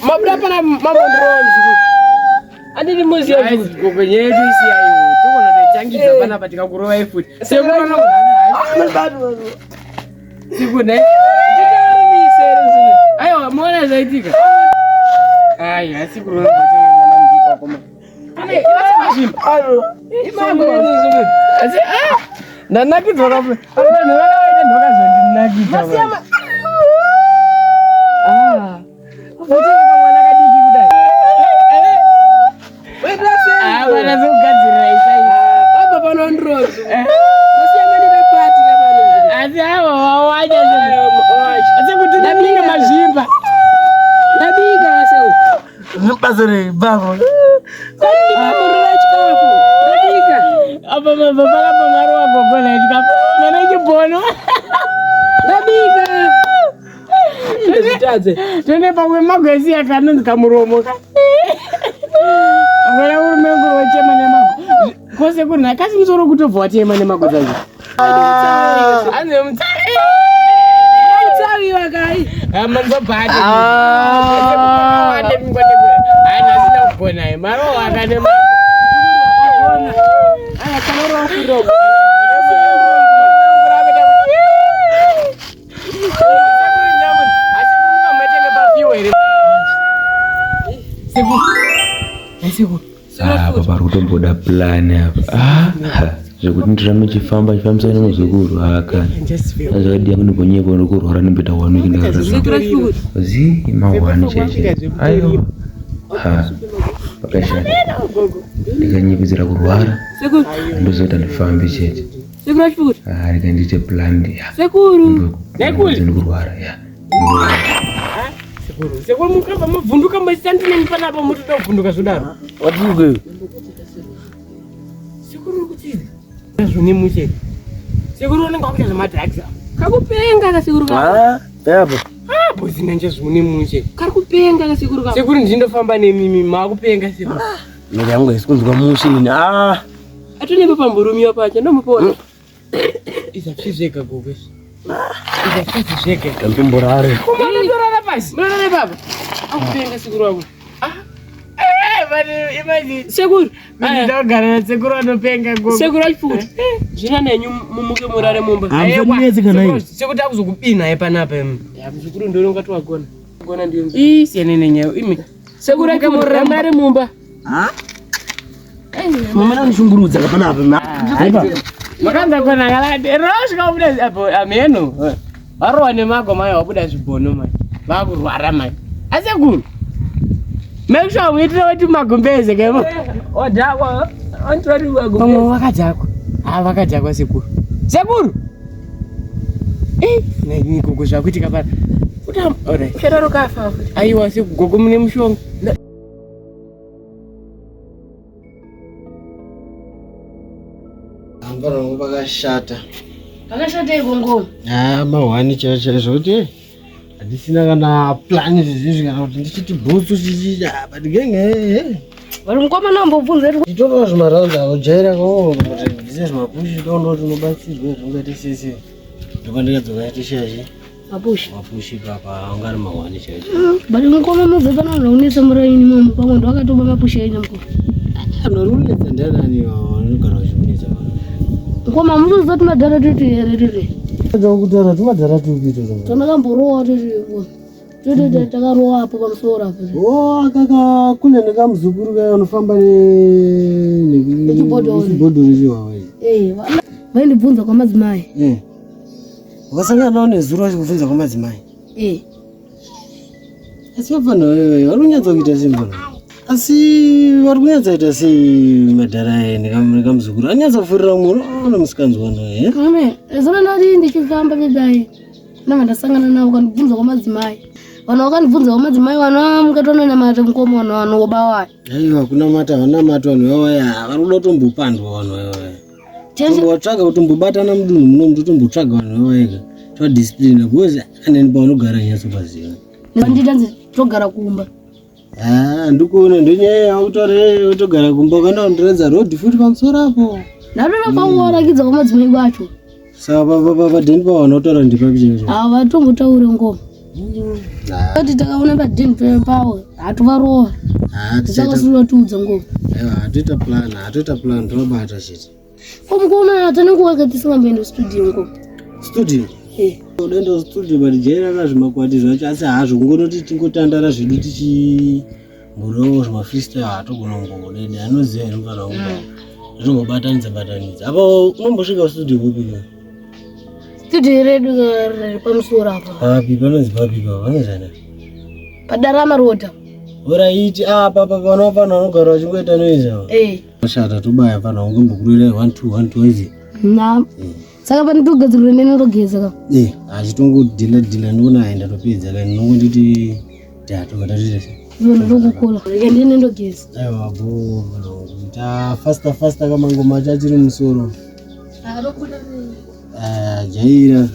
Mabuda pana mamondiro mzukuru. Andini muziya mzukuru. Gogo yedu isiya iyo. Togona tochangidza panapa tikakurovai futi. Sekuru Siku ne? Aiwa, muona zvaitika. Ai, asi kurova mwana mudiki wakoma. Ane, mazvimba. Asi ah! Ndanakidzwa kapu. Vanhu vakaita ndokazondinakidza. Ah. Futi kamwana kadiki kudai. Ah, vana zokugadzirira isai. Apa pano ndrozo. Masiyana party kapano. Asi avo wawacha asi kuti ndabika mazvimba. Ndabika seu. Basa rei baba. Ndabika chikafu. Ndabika. Apa mabva pakabva maruva gogo naitika. Mwana chibhono. Ndabika. Ndazvitadze. Tone pamwe magwesi akanonzi kamuromo ka. Vana urume nguru wachema nemago. Kose kuri kasi musoro kutobva watema nemago dzacho. Anze mutsari. Mutsawi wakai. Manzobhate. Ana asina kugona ye. Marowa akane Aya kanoro kurogo. Apa pari kutomboda plan apa. Ah, zvekuti ndirambe chifamba chifambisa nemuzukuru akani. Azvakadi yangu ndibonyepo ndikurwara ndimboita one week ndakarara. Zi mahwani chaicho. Aiwa. Ha. Pakashata. Ndikanyepidzira kurwara. Ndozoita ndifambe chete. Sekuru achipfukuta. Ah, rega ndiite plan ya. Sekuru. Ndikurwara ya. Sekuru, sekuru mukabva mabvunduka mashandineni panapa mutoda kuvhunduka zvodaro. Watiuke. Sekuru kuti zvone mushe. Sekuru unenge wakuita zvemadrugs. Kakupenga kasekuru kako. Ah, baba. Ah, bozi nanje zvone mushe. Kari kupenga kasekuru kako. Sekuru ndindofamba nemimi makupenga sekuru. Miri yangu haisi kunzwa mushe ini. Ah. Atone pamburumiwa pacho ndomupona. Izvi zvega gogo izvi. Izvi zvega. Kamtumborare. Kumana torara pasi. Murara baba. Akupenga sekuru wako. Eh, but imagine. Sekuru. Ndogara nasekuru anopenga gogo. Sekuru achipfukuta. Zvina nenyu mumuke murare mumba. Hamusanetse kana iwe. Sekuti akuzokupina ye panapa imi. Ya muzukuru ndio ungati wagona. Gona ndiyo. Ii siyane nenyaya imi. Sekuru achipfukuta murare mumba. Mama anondishungurudza kapanapa. Haipa. Makanza kona kalati rosvika kubuda apo ameno. Varowa nemago mai wabuda zvibhono mai. Vakurwara mai. Asekuru. Make sure muitire kuti magumbeze kemo. Odhakwa. Antori wago. Pamwe vakadhakwa. Ah vakadhakwa sekuru. Sekuru. Eh, nai gogo zvakuitika pana. Kuta alright. Chero kafa futi. Aiwa sekugogo mune mushonga. Hamba rangu pakashata. Pakashata ikongoma. Ah, mahwani chaicho chaicho kuti. Handisina kana plan zvezvizvi kana kuti ndichiti bhutsu chichicha but genge. Vari mukomana ambobvunza eti Titorova zvimaraundi anojaira kawo kuti bvise zvimapushi toona kuti unobatsirwe zvingaite sese. Ndopandikadzoka yatishashi. Mapushi. Mapushi papa anga ari mahwani chaicho. But mukoma mubve pano vanhu vakunetsa muraini momo pamwe ndovakatoba mapushi enyu mukoma. Anoruletsa ndianani vanogara vachimunetsa vanhu. Mukoma munoziva kuti madhara tutu here tutu? Kutaura tumadhara tupi itoto. Tandakamborowa tutu mukoma. Tutu takarowa apo pamusoro apo. Oh, akaka kune nekamuzukuru kaya unofamba Nechibhodhoro. nechibhodhoro chiwawa ichi. Eh, vaindibvunza kwamadzimai. Eh. Wakasangana nawo nezuro vachikubvunza kwamadzimai. Eh. Asi vapfana wewe vari kunyatsa kuita sei mfana? Asi vari kunyatsa kuita sei madhara aya nekamuzukuru? Anyatsa kufurira mumwe unoona musikanzwa naye. Eh? Ame, zuro ndati ndichifamba bebhai. Ndanga ndasangana navo kandibvunza kwamadzimai. Vanhu vakandibvunza kwamadzimai vanhu mukatoona mukoma vanhu vanoba wayo. Aiwa kunamata vanamata vanhu vavaya vari kuda kutombopandwa vanhu vavaya. Tombotsvaga kutombobatana mudunhu muno totombotsvaga vanhu vavayeka tovadisciplina because aneni pavanogara nyatsopaziva. Nditi togara kumba. Ah, ndikuona ndonyaya yakutaura togara kumba ukaenda kundiratidza road futi pamusoro apo. Ndatoda kwangovarakidza kwamadzimai kwacho. Saka padheni pavo vanotaura ndipapi chaizvo? Havatombotaure ngoma. Ati takaona padheni pavo hatovarova. Ah, tichaita Tisakasinotiudza ngoma. aiwa hatoita plan, hatoita plan tinobata chete. Ko mukoma tanenguva tisingamboendi kustudio ngoma. Studio. Eh. Unoenda kustudio but jairana zvimakwati zvacho asi hazvo kungonoti tingotandara zvedu tichimborewo zvimafreestyle hatogona kungongodede anoziva here mufana wangu zvinombobatanidza batanidza apa unombosvika kustudio kupi ka Studio redu riri pamusoro apa. papi panonzi papi pa panonzana Padarama road. apa. oraiti apa pa panofana vanogara vachingoita noise ava Eh. shata tobaya fana ungombokurira 1 2 1 2 izi Na. Saka panotogadzirwa nene rogeza ka. eh achitongodhila dhila ndikuona aenda topedza kani nongonditi tatoka tatoita sei Iwe ndokukura. Rege ndine ndogeza. aiwa bho ta fasta fasta kamangoma acho achiri musoro Ah, jaira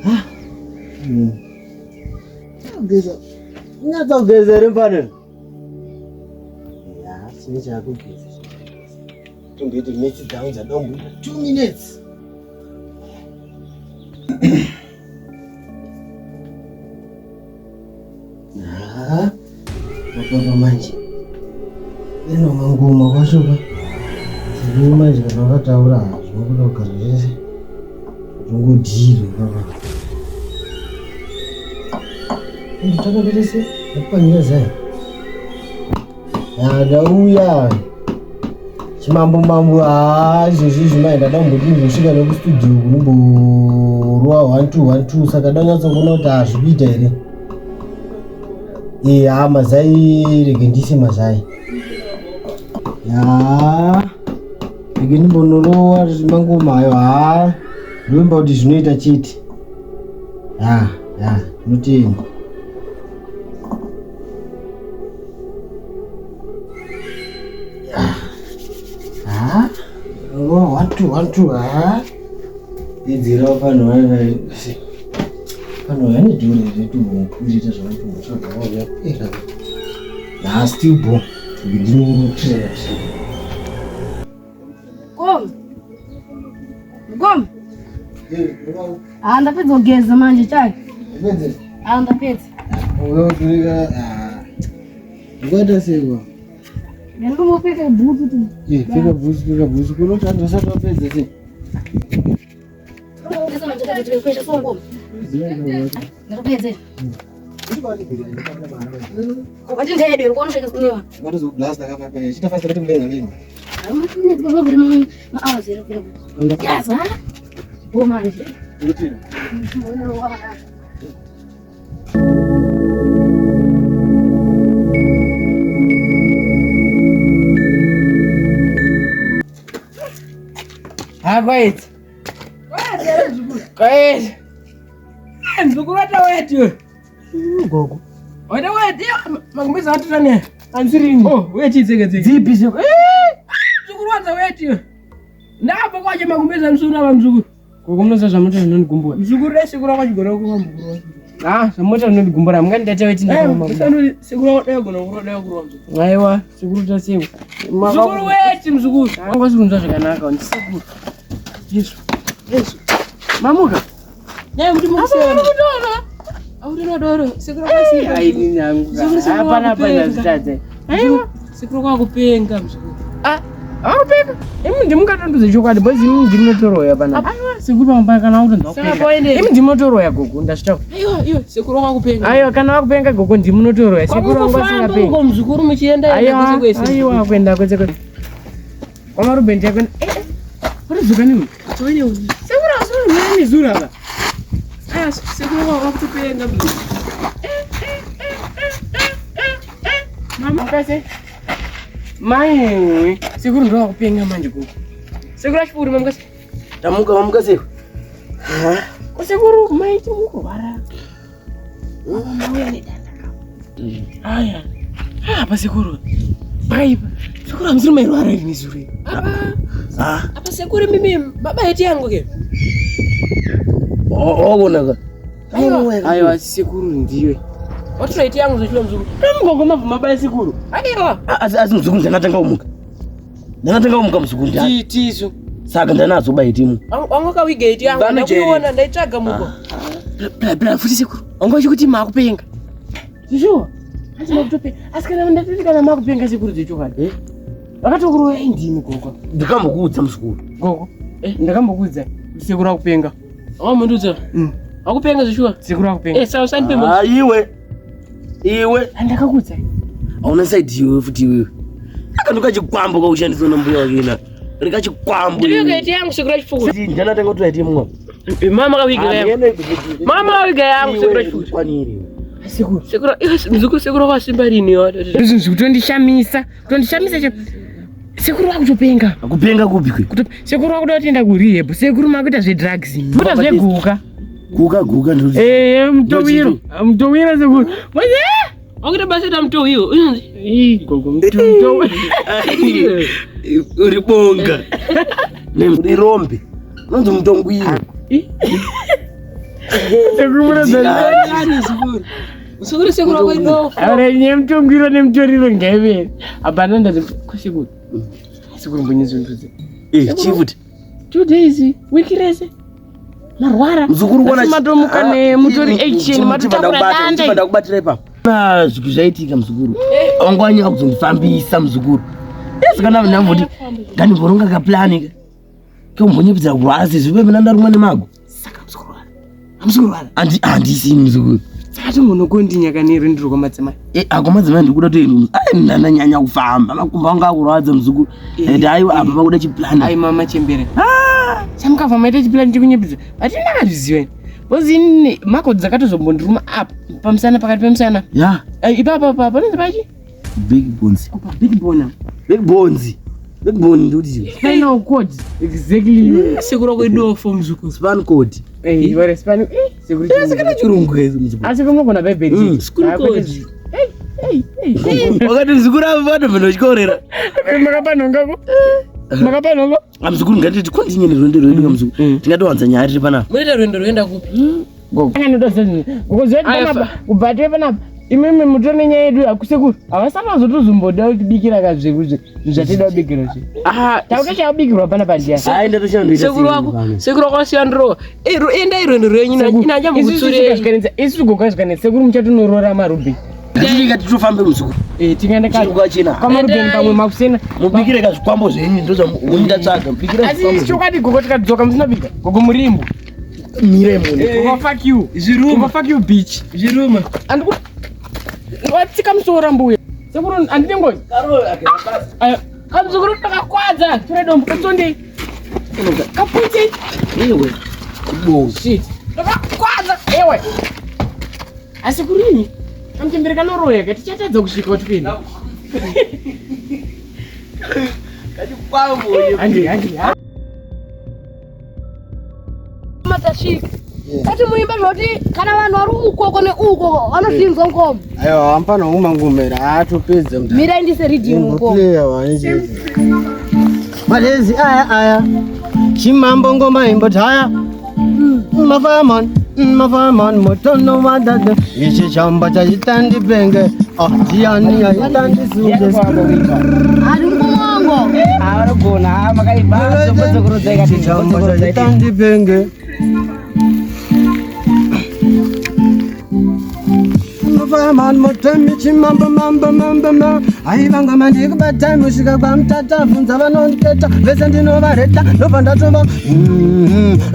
Ah, Kugeza. Nyatsa kugeza here mfana? Ya, chine chakugeza. Tomboiti metsi dzangu dzadomboita 2 minutes. Ah, papa manje. Ino mangoma kwacho ka. Zviri manje kana wakataura zvinokuda kugara zvese. Zvingodhirwe papa. Nditakaberese ndapwanyira zai. Ya ndauya. Chimambo mambo haa izvozvi izvi mai ndada kumboti ndimbosvika nekustudio kunomborova 1 2 1 2 saka ndanyatsokuona kuti hazvikuita here. Eh haa mazai rege ndiise mazai. Ya rege ndimbonorowa mangoma ayo haa ndovimba kuti zvinoita chete. Ya ya ndinotenda. Ah, oh, 1 2 1 2 ah. Idzira vanhu vaya vanhu vane dhuri retu kuita zvavatombotsvaga vapera. Ah, still bo. Ndinotrera. Mukoma. Mukoma. Ah, ndapedza kugeza manje chai. Ah, ndapedza. Ah. Ndikuita sei? Ndinombopfeka bhutsu tu. Eh, pfeka bhutsu, pfeka bhutsu kunoti anhu asati vapedza sei? Ndinogeza manje ndatokwesha so ngoma. Ndapedza. Wati ndayedwe kuona shaka kunewa. Vatozoblasta kapapa, chita fasta kuti mulenga lenga. Ma hours here kira. Yes, ha? Bo manje. Kuti Ha kwaedza. Kwaedza. Mzukuru ataweti we. gogo. Wata weti magumbezi atutane. Anzirini. Oh, weti tseke tseke. Dzipi zvo? Eh! Mzukuru wadza weti we. Ndapo kwaje magumbezi amsuna pa mzukuru. Gogo munoziva zvamunoita zvinondigumbura. Mzukuru dai sekuru wako achigona kurova mukuru. Ah, zvamunoita zvinondigumbura. Mungandidaita weti ndakaoma. Sekuru wako dai agona kurova dai kurova mzukuru. Aiwa, sekuru tasewa. Mzukuru weti mzukuru. Wanga usikunzwa zvakanaka, ndisekuru. Yesu. Yesu. Mamuka. Nyaya kuti mukusiyana. Aurina doro, sekuru wako Ai, nini hangu. Mzukuru sekuru Hapana hapana wakupenga. zvitadza. Aiwa. Sekuru kwakupenga mzukuru. Ah, akupenga. Imi ndimungatonduze chokwadi, because imi ndimunotoroya panapa. Aiwa, sekuru pamwe kana wakutonzwa Saka kupenga. paende. Imi ndimunotoroya gogo, ndazvitaura. Aiwa, iwe sekuru kwakupenga. Aiwa, kana wakupenga gogo ndimunotoroya. Sekuru wangu Kwakufamba asingapengi. uko mzukuru muchienda enda Aiwa, kwese kwese. aiwa, kuenda kwese kwese. Kwamarubeni chakwenda. Eh, eh. Uri nini? Toine uyu. Sekuru asiri mizura apa. Aya, sekuru kwakutopenga mzukuru. Mama kase. Mai, sekuru ndo wakupenga manje gogo. Sekuru achipuri mamukasi. Tamuka mamuka sei? Ko sekuru mai chimukurwara. Aya. Ah, pa sekuru. Pakaipa. Sekuru hamusiri mairwara iri mizuru iyi. Ah, Apa sekuru mimi baba yeti yangu ke. wakonaka. Aiwa, sekuru ndiwe. Watora iti yangu zvechiwa mzukuru. Mugogo mabva mabaya sekuru. Aiwa. Asi asi mzukuru ndanatanga kumuka. Ndanatanga kumuka mzukuru ndani. Tisu. Saka ndanazoba itimu. Wangu kawiga iti yangu. Bana Jerry. Ndakuiona ndaitsvaga muko. Bla bla futi sekuru. Wanga uchikuti makupenga. Zvishuwa. Asi makutopenga. Asi kana ndatoti kana makupenga sekuru zvechokwadi. Eh? Vakatokuroya indimi gogo. Ndikambokuudza mzukuru. Gogo. Ndakambokuudza kuti sekuru akupenga. Wamundudza. Wakupenga zvechiwa. Sekuru akupenga. Eh, sawa usandipe Ah, iwe. Iwe. Andakakuudza. Hauna side iwe futi iwe. Akanduka chikwambo kakushandiswa nambuya wake ina. Rikachikwambo. Ndiwiga iti yangu sekuru achipfuura. Ndanatanga kutora itimu apa. Mama kawiga yangu. Mama kawiga yangu sekuru achipfuura. Kwaniri. Sekuru. Sekuru, iwe mzukuru sekuru wasimba rini wa. Izvi zvekutondishamisa. Kutondishamisa che. Sekuru vakutopenga. Kupenga kupi kwe? Sekuru vakuda kutoenda kurehab. Sekuru makuita zvedrugs. Kuita zveguka. Guka guka ndikuti. Eh, mutowiro. Mutowiro sekuru. Mwazi. Wakuita basa ta mtowiwo. Unonzi Ih, gogo mutowiro. Uri bonga. Uri rombe. Unonzi mutongwiro. Sekuru munoziva. yani sekuru. Sekuru sekuru wakuidofo. Ore nyemutongwiro nemutoriro ngaivere. Hapana ndazi kwasekuru. Sekuru mbonyezundudze. Eh, chifuti. 2 days, wiki rese. Marwara. Mzukuru kuona Asi matomuka nemutori action matotakura dande. Ndakubatira ipapo. Ah, zviku zvaitika mzukuru. Wangu wanyanya kuzondifambisa mzukuru. Yes, kana ndamboti ngandimboronga kaplani ka. Kekumbonyepedzera kurwara sezvo ipapo ndandarumwa nemago. Saka mzukuru wara. Mzukuru wara. Andi handisi mzukuru. Saka tombonokondinha kana rwendo rwamadzimai. Eh, ako madzimai ndikuda kuti ai ndananyanya kufamba makumbo anga akurwadza mzukuru. Ende aiwa apa pakuda chiplani. Ai mama chembere. Chamukabva maita chiplani chekunyepedza. But ndakazviziva ini. Because ini mako dzakatozombondiruma apa pamusana pakati pemusana. Ya, Ipapa apa panonzi pachi? big bones. Apa big bone. Big bones. Big bone ndikuti Spinal cord. Exactly. Sekuru wakuidofo mzukuru. spinal cord. Eh, you spinal. Eh, sekuru. Kana chirungu kaizi mzukuru. Asi kumugona bhaibheri. School code. Wakati mzukuru apa pato mchikoorera. Makapanhongako. Makapanhongo. Mzukuru ngatiti continue nerwendo rwedu kamzukuru. Tingatowanza nyaya tiri panapa. Munoita rwendo rwenda kupi? Gogo. Kubva tiri panapa. Imimi mutori nenyaya yedu akusekuru. Havasati vazotozomboda kutibikira kazvekuzve zvatida kubikira zve. Ah, Takuti chabikirwa panapa ndiani? Ai ndatoshandoita sekuru wako, sekuru wako wasiyandiro. Eh, endai rwendo rwenyu inanja mukutsurei. Isusu gogo zvikanetsa sekuru muchatonorora marubhi. Ngatirika titofambe mzukuru. Eh, tingaenda Chirungu kachena. kwamarubheni pamwe makusena. Mubikire kazvikwambo zvenyu ndozvamundatsvaga. Mubikire Asi zvikwambo. chokwadi gogo tikadzoka musina bika. Gogo murimbo. Mire munhu. Gogo fuck you. Zviruma. Gogo fuck you bitch. Zviruma. Andiku watsika musoro mbuya. Sekuru handine ngozi. Ayo, kamzukuru takakwadza. Tora dombo katsondei. Kaputse. Iwe. Chibongo. Shit. Takakwadza. Ewe. Asi kurini? Kamuchembere kanoroya ka tichatadza kusvika kuti kuenda. Kachikwambo. Handi handi. ha. Matasvika. Kati muimba zvoti kana vanhu vari ukoko neukoko vanozvinzwa ngoma. Aiwa wamfana umangomera atopedza mudhara. Mirai ndise ridhimu ngoma. Imboplayer waneche. Malezi aya aya. Chimambo ngoma imbotaya. Mafireman, mafireman, motono wadada. Ichi chamba chaitandipenge. Ah, ndiani aitandisuke. Ari mukoma wangu. Anogona makaipa. Ichi chamba chaitandipenge. Fireman mutemi chimambo mambo mambo ma aivanga mandikubata musvika kwamutata bvunza vanondiketa vese ndinovareta ndobva ndatova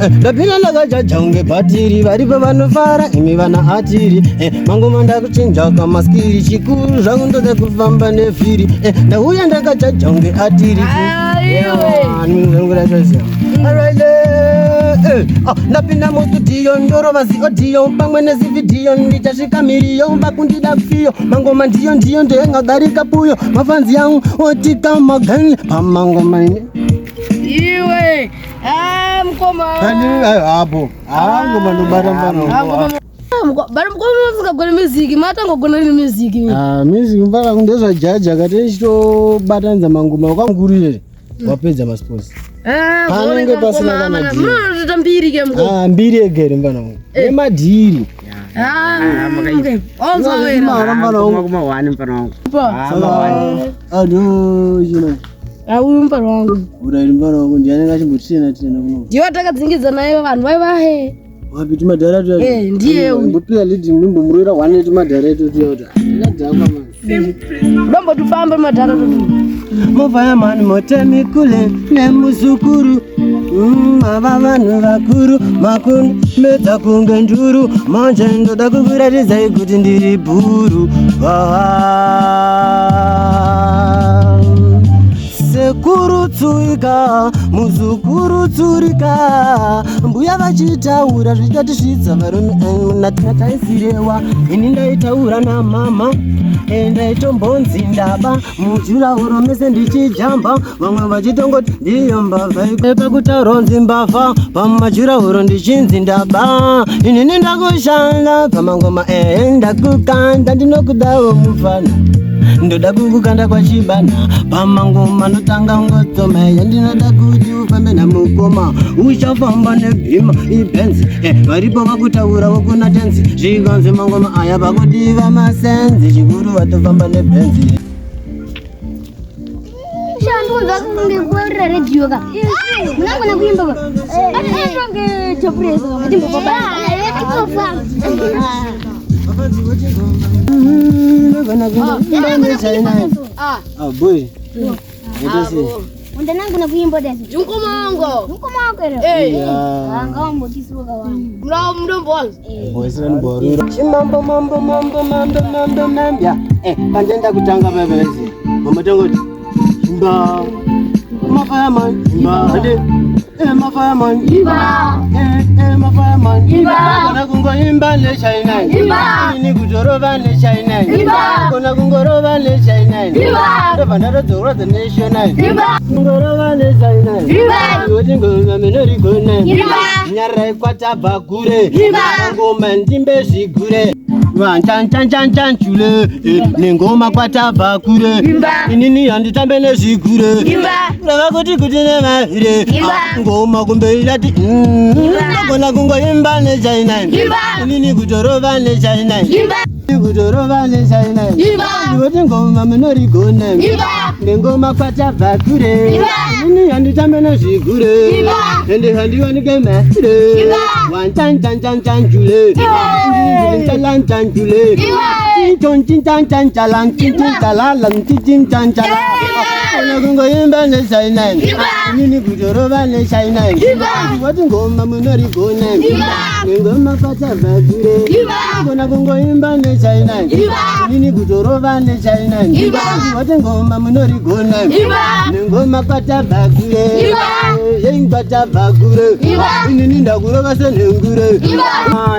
ndapinda ndakajaja kunge bhatiri varipo vanofara imi vana atiri mangoma ndakuchinja kamaskiri chikuru zvangu ndoda kufamba nevhiri ndauya ndakajaja kunge atiri. Ndapinda mustudio ndorova ziodhiyo pamwe nezivhidhiyo ndichasvika miriyo vakundida fiyo mangoma ndiyo ndiyo ndengagarika puyo mafanzi yangu otika magani pamangoma ini. Iwe. Ah, mukoma. Apo ngoma ndobata mfana. Bari mukoma musingagoni music, matangogona rini music. Music mfana ndezvajaja kati tichitobatanidza mangoma kwangurire wapedza masports. Panenge pasina kana dhiri. Munotoita mbiri ke mukoma. Mbiri egere mfana wangu nemadhiri. Ah, okay. Onzwa wena. Mara mfana wangu. Kuma wani mfana wangu. Ado chino. Ah, uyu mfana wangu. Urairi mfana wangu ndiani ngachimbotirena tirena kuno. Ndiwe takadzingidza naye vanhu vaivahe. Wapi tumadhara tuya? Ndiye uyu. Mbopira leading ndimbomuroera one tumadhara etu tuya kuti. Ndadhakwa mani. Ndombotufamba madhara tutu. Muvayamani motemi kule nemuzukuru. Ava vanhu vakuru makumedza kunge nduru manje ndoda kukuratidzai kuti ndiri bhuru. Sekuru tsuika muzukuru tsurika mbuya vachitaura zvichatisvidza varume nataisirewa ini ndaitaura namama ndaitombonzi ndaba mujurauro mese ndichijamba vamwe vachitongoti ndiyo mbavha pakutaura nzi mbavha pamajurauro ndichinzi ndaba inini ndakushanda pamangoma ndakukanda ndinokudawo mufana ndoda kukukanda kwachibana pamangoma ndotanga ngotsoma yandinoda kuti ufambe namukoma uchafamba nebhima ibhenzi varipo vakutaura vokuna tenzi zvikanzi mangoma aya pakudiva masenzi chikuru vatofamba nebhenzi. Shandu kunge redhiyo ka. Munangona kuimba ba. Atonge chapureza ka. Boy. Undanangona kuimba dasi. Mukoma wangu. Mukoma wako here? Ngawambotisuka wani. Mna mdombo wangu. Chimambo mambo mambo mambo mambo mambya. Pandenda kutanga baba Mama tangoti. Imba. Mafireman. Imba. Ande. Mafireman. Imba. Mafireman. Imba. Kona kungoimba nechaina. Imba. Ini kutorova nechaina. Imba. Kona kungorova nechaina. Imba. Ndobva ndatodzorora the national. Imba. Kungorova nechaina. Imba. Kuti ngoma minorigona. Imba. Nyarai kwatabva kure. Imba. Ngoma ndimbe zvigure. Vanchanchanchanchanchule nengoma kwatabva kure. Inini handitambe nezvigure. Kureva kuti kuti nemahire. Ngoma kumberi ndati ndogona kungoimba nechaina. Inini kutorova nechaina. Kutorova nechaina. Kuti ngoma munorigona. Nengoma kwatabva kure. Inini handitambe nezvigure. Ende handiwanike mahire. Wanchanchanchanchanchule. Chalanchanchanchule. Chinchonchinchanchanchalanchinchinchalalanchinchinchanchala. Kungoimba nechaina. Inini kutorova nechaina. Kuti ngoma munorigona. Nengoma kwatabva kure. Kona kungoimba nechaina. Inini kutorova nechaina. Kuti ngoma munorigona. Nengoma kwatabva kure. Kwatabva kure. Inini ndakurova senhengure.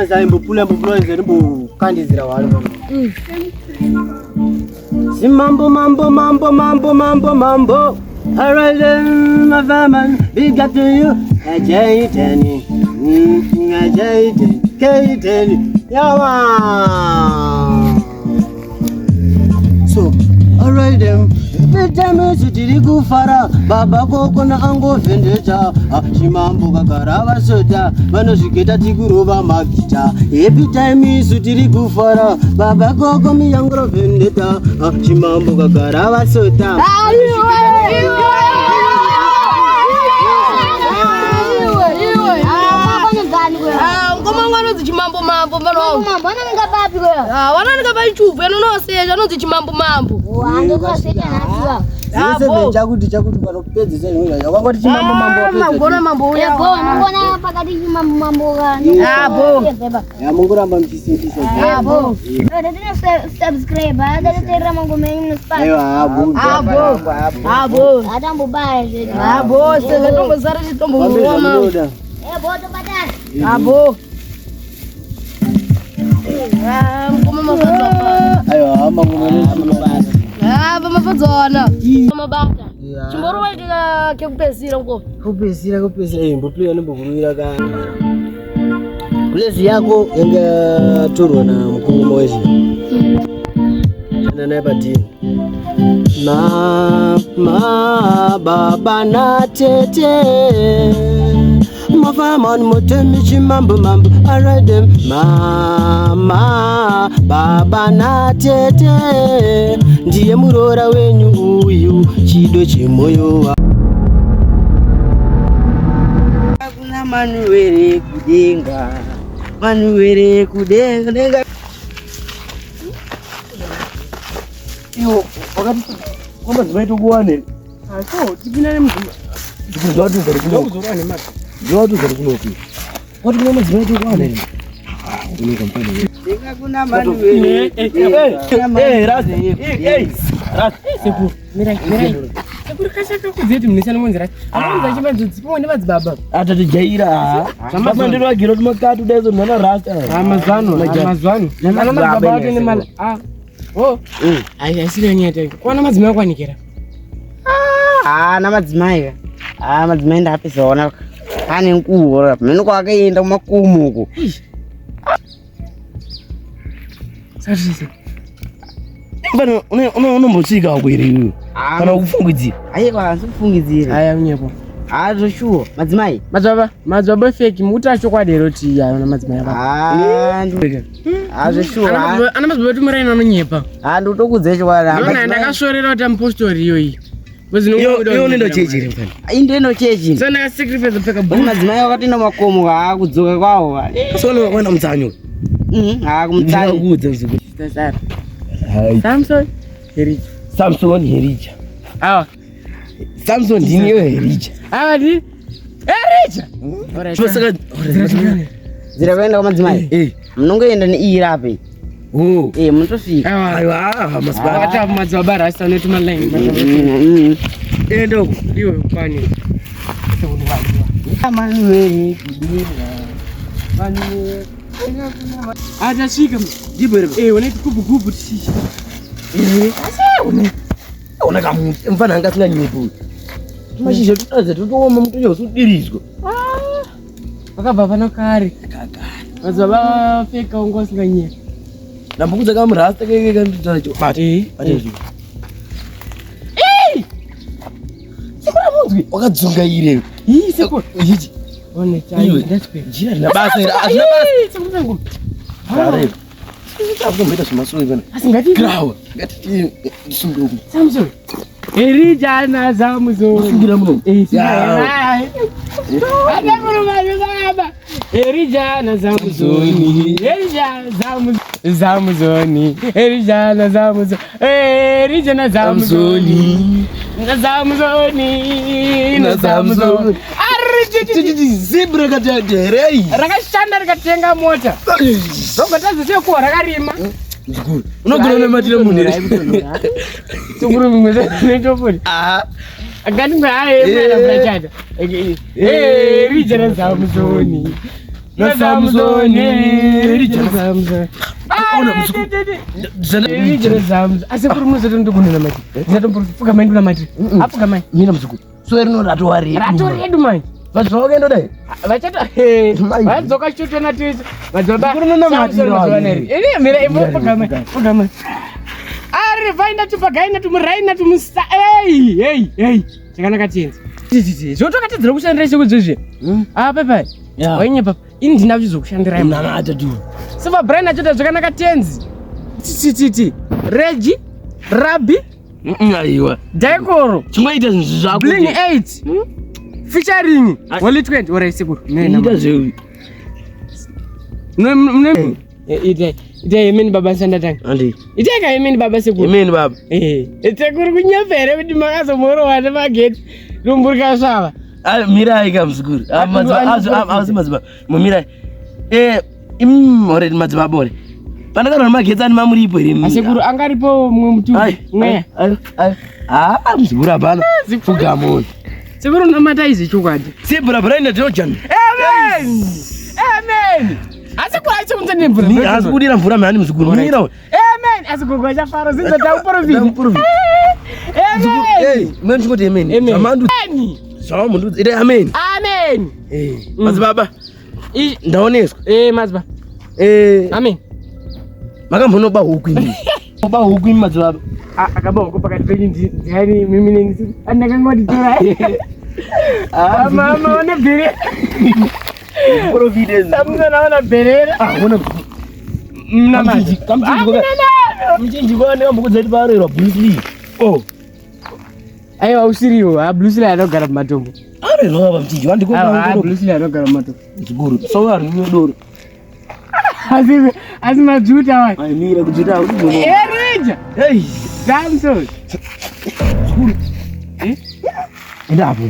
Saimbopula mbopula ndimbokandizira walo. Simambo mambo mambo mambo mambo mambo. All right then, my fireman, big up to you. Ajay-teni, ajay-teni, K-teni, yawa. So, all right then. time isu tiri kufara baba koko naangovhendeta chimambo kagara vasota vanozvigeta tikurova magita happy time isu tiri kufara baba koko miyangorovhendeta chimambo kagara vasota Ngoma anonzi chimambo mambo mfana wangu. Ah, wananika pachichubvu anonoseja anonzi chimambo mambo. Zvese chakuti chakuti panopedzisa zvimwe zvacho wakangoti chimambo mambo wapedza. Magona mambo uya. Abo. Ya mungoramba muchisimbisa. Abo. Subscribe, akateerera mangoma enyu munosipaka. Aiwa abo. Abo. Abo. Atambobaya zvedu. Abo, saka tombosara Fambe chitombomuoma. zvamunoda. Ebo tobatana. Abo. Ah, mukoma mafadzo apa. Aiwa mangoma munobata. Ah, pamafadzo wana. Mabata. Chimborova kekupedzisira mukoma. Kupedzisira kupedzisira eh mboplay anombokuruvira ka. Kulezi yako yanga yatorwa na mukoma wezvi. Shanda naye padini. Mama baba na tete mafamani motemi chimambo mambo araidem mama baba na tete ndiye muroora wenyu uyu chido chemoyo wa Kuna manuwere kudenga, manuwere kudenga denga. Iwo wakati kwamba zimaita kuwane. So tipinda nemudzimba. Ndikuzwa kuti ugare kuno. Ndokuzorwa nemata. Ndikuzwa kuti ugare kuno. Wati kuna madzimai tokuwane. Unoka mfana. Denga kuna manuwere. Eh, Rasta. Eh, Rasta. Sekuru, mirai, mirai. Sekuru kashaka kudzeti munisana munzira. Amunza chimanzo dzipo nemadzibaba. Atatijaira. Zvamazano agiro tumakatu daizo mwana Rasta. Amazano, amazano. Ana madzibaba acho nemala. Ah. Oh. Ai, asiri nyaya taiko. Kwana madzimai kwanikira. Haana madzimai ka haa madzimai ndapesaona ane nkuhora mheno kwaakaenda kumakomo uko. Sasa Mfana unombotsika kwere iwe. Kana kufungidzira. Aiwa hansi kufungidzira. Aya unyepo. Haa zvoshuwa madzimai. Madzibaba, madzibaba fake mukuti achokwadi here kuti ana madzimai ava. Haa haa zvoshuwa. Ana madzibaba tumiraini anonyepa. Haa ndikutokudza chokwadi. Ndona ndakasvorera kuti amupostori iyoyi. Iwe unoenda chechi here mfana? Indoenda chechi. Saka ndakasacrifice kupfeka bhutsu. Madzimai wakatoenda makomo haa kudzoka kwawo. Saka wakaenda mutsanyo. Haa kumutsanyo. Ndinokuudza muzukuru. Samson Herija. Samson Herija. Awa. Samson ndini iwe Herija. Awa ndi Herija. Alright. Saka Nzira kuenda kwamadzimai. Eh. Munongoenda neiyi rape. Oh. Eh munotosvika. Aiwa, madzibaba. Akati madzibaba rasta anoti maline. Enda uko. Iwe kwani. Manuwere kudenga. Manuwere. Atasvika. Ndipo here. Eh, une kubu kubu tichichi. Eh, asi une. Una kamuti mfana anga asinganyepi uyu. Mashizha tutadza totooma mutonyatsodiridzwa. Vakabva pano kare. Madzibaba fake unga usinganyepi. Ndambokudza kamurasta keke kanditaura cho. Bata. Bata izvi. Eh! Sekuru amunzwi wakadzungaire. Ii sekuru. Ichi. One chai. Iwe. Jira rina basa here? Hazvina basa. Sekuru zangu. Kare. Takutomboita zvemasoro ipana. Asi ngati Grawa. Ngatiti ndisunge uku. Samson. Erija na Samson. Sungira muno. Eh, Ya. Baba. Erija na Samsoni. Erija Samsoni. Samsoni. Erija na Samsoni. Erija na Samsoni. Na Samsoni. Na Samsoni. Zebra katati here. Rakashanda rikatenga mota. Zogotadza sekuwa rakarima. Muzukuru. Unogona unamatira munhu here? Sekuru mumwe netopori. Ah. Ngati mwe aye mwana murachata. Eh, rija na Samsoni. Na Samsoni, rija na Samsoni. Ona muzukuru. Rija na Samsoni. Asi kuri munozoto ndikuna namati. Ndatombopfuka mai ndinamati. Apfuka mai. Mina muzukuru. So rino ratova redu. Rato redu mai. Vanhu vakaenda dai. Vachata vadzoka chotona tese. Madzibaba. Muzukuru unonamatira Samsoni mazuva wangu. aneri. Ini mira imbo pfuka mai. Pfuka mai. Revaina tupagaina tumuraina tumusa. Hey, hey, hey. Chakanaka tenzi. Titi, zvotokatedzera kushandira cheko dzezve. Ah, bye bye. Wainyepa. Ini ndina kuchizokushandirai. Namata tu. Silver Brian achota zvakanaka tenzi. Titi, Regi, Rabbi, Aiwa. Daikoro, Chingoita zvinhu zvako. Bling 8. Featuring Holy 20 ora sekuru. Ita zve. Mune ite ite yemeni baba sandatanga. Andi. Ite ka yemeni baba sekuru. Amen baba. Eh, sekuru kunyepa here kuti makazomorowa nemageti rumburika svava. Ah, mirai ka muzukuru. Ah, Andi- Asi madzibaba. Mumirai. Eh, im already madzibaba ore. Pandakarwa nemagetsi ani mamuripo here? imi? Asekuru angaripo mumwe mutumbi. Ai, Mweya. ai, ai. Ah, muzukuru hapana. Fuga munhu. Sekuru namata izvi chokwadi. Sibura Brian ndinojana. Amen. Amen. Asekuru achikunza nemvura. Asi kudira mvura mhani muzukuru. Mira. Amen. Asekuru achafara zinza tamuprofita. Tamuprofita. Amen. Eh, mwe ndingoti amen. Amen. Zvamandu Amen. zvamundu ite amen. Amen. Eh, madzibaba I- ndaoneswa. Eh, madzibaba. Eh, Amen. makambonoba huku imi. Oba huku imi madzibaba. Ah, akaba huko pakati penyu ndiani mimi neni andakangoti tora. Ah, mama ona bhere. Providence. Samson aona bherera. Ah, ona Mna kamchinjiko kamchinjiko ndakambokudza kuti paarerwa Bruce Lee. Oh, Aiwa usiriwo, ah Bruce Lee anogara mumatombo. arerwa apa mchinjiko andiko Aiwa, ah Bruce Lee anogara mumatombo. muzukuru. So ari doro. Asi asi madzuta wai. Ai mira kudzuta kuti Erija. Hey, Samson. muzukuru. Eh? Enda apo.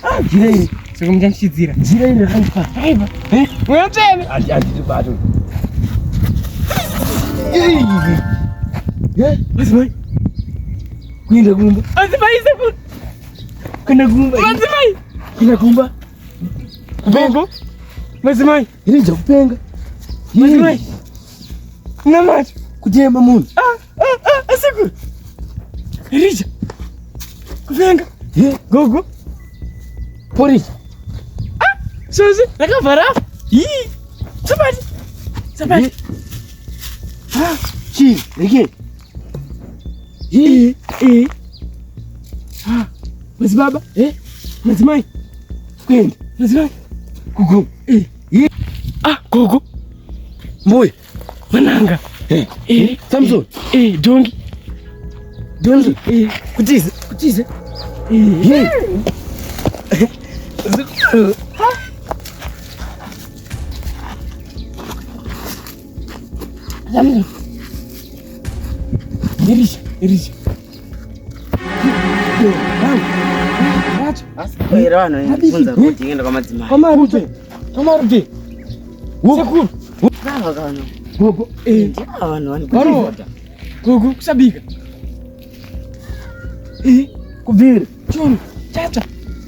Ah, jira iri. Saka muchandichidzira. Jira iri rakandipa. Aiwa. Eh? Munotsvene. Andi andi bato. Hey. Eh, madzimai. Kuenda kumba. Madzimai sekuru. Kuenda kumba. Madzimai. Kuenda kumba. Gogo. Madzimai. Irija kupenga. Madzimai. Namata. Kutema munhu. Ah, ah, ah, asekuru. Erija. Kupenga. Eh, Gogo. porridge. Sozi, rakabva rafa. Ii. Sabati. Sabati. Chii, reke. Eh, eh. Ah, madzibaba. Eh, Madzimai. kuenda. Madzimai. Kugo. Eh. Ah, gogo. Mbuya. Mananga. Eh, Eh, Samson. eh, dongi. Dongi. Eh, Kutiza, kutiza. eh. Eh. Samson. Erija, Erija. Here vanhu vanobvunza kuti enda kwamadzimai. Kamarupe. Kamarupe. Sekuru. Vava vanhu. Gogo. Eh. Ndiava vanhu vani. Varowa. Gogo kusabika. Eh, Kubvira. chono, chatsva.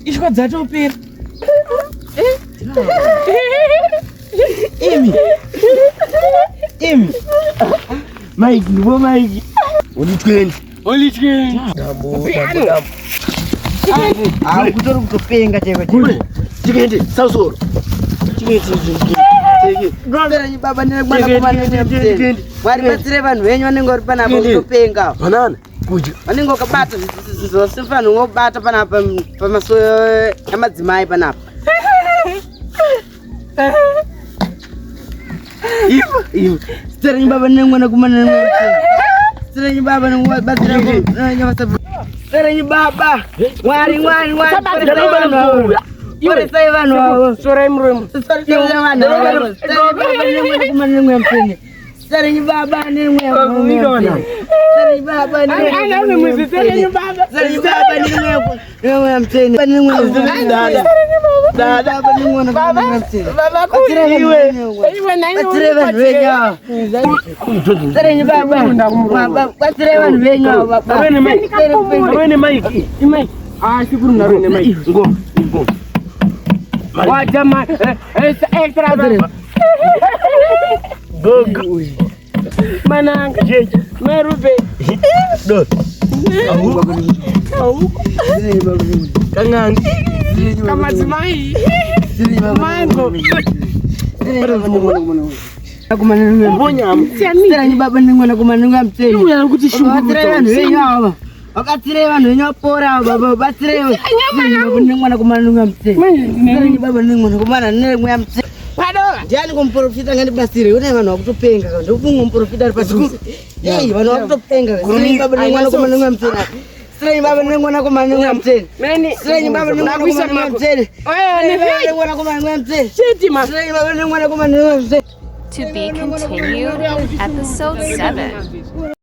Ishwa dzatopera. Imi. Imi. Mike, wo Mike. Uli 20. Holy chicken. Dambo, dambo, dambo. Ah, kutori kutopenga chaiko chaiko. Chikende, sausoro. Chikende, chikende. Sirenyi baba nemwanakomana nemutende. Mwari batsire vanhu venyu vanenge vari panapa kutopenga. Banana. Kudya. Vanenge vakabata zvose vanhu vobata panapa pamasoyo emadzimai panapa. Iva, iva. Sirenyi baba nemwanakomana nemutende. Sirenyi baba nemwabatsira Sirenyi baba. Mwari mwari mwari. Poresai vanhu avo. Sorai muromo. Sarenyi baba Arwene Mike. Imai. Ah, sekuru naro nemai. Ngoma, ngoma. Waja ma extra baba. Gogo. Mananga. Merupe. Do. Kangani. Kamadzimai. Mango. Siranyi baba nemwana komana nemweya mutsvene. Batsirai vanhu venyu ava. Vabatsirei vanhu venyu vapora ava baba. Batsirai nemwana komana nemweya mutsvene. Siranyi baba nemwana komana nemweya mutsvene. Ndiani kumuprofita ngandibatsire? Une vanhu vakutopenga ka. Ndofunga muprofita ari padhuze. Ei, vanhu vakutopenga. Siranyi baba nemwana komana nemweya mutsvene. Siranyi baba nemwana komana nemweya mutsvene. Siranyi baba nemwana komana nemweya mutsvene. Nemwana komana nemweya mutsvene. Siranyi baba nemwana komana nemweya mutsvene. To be continued, episode 7.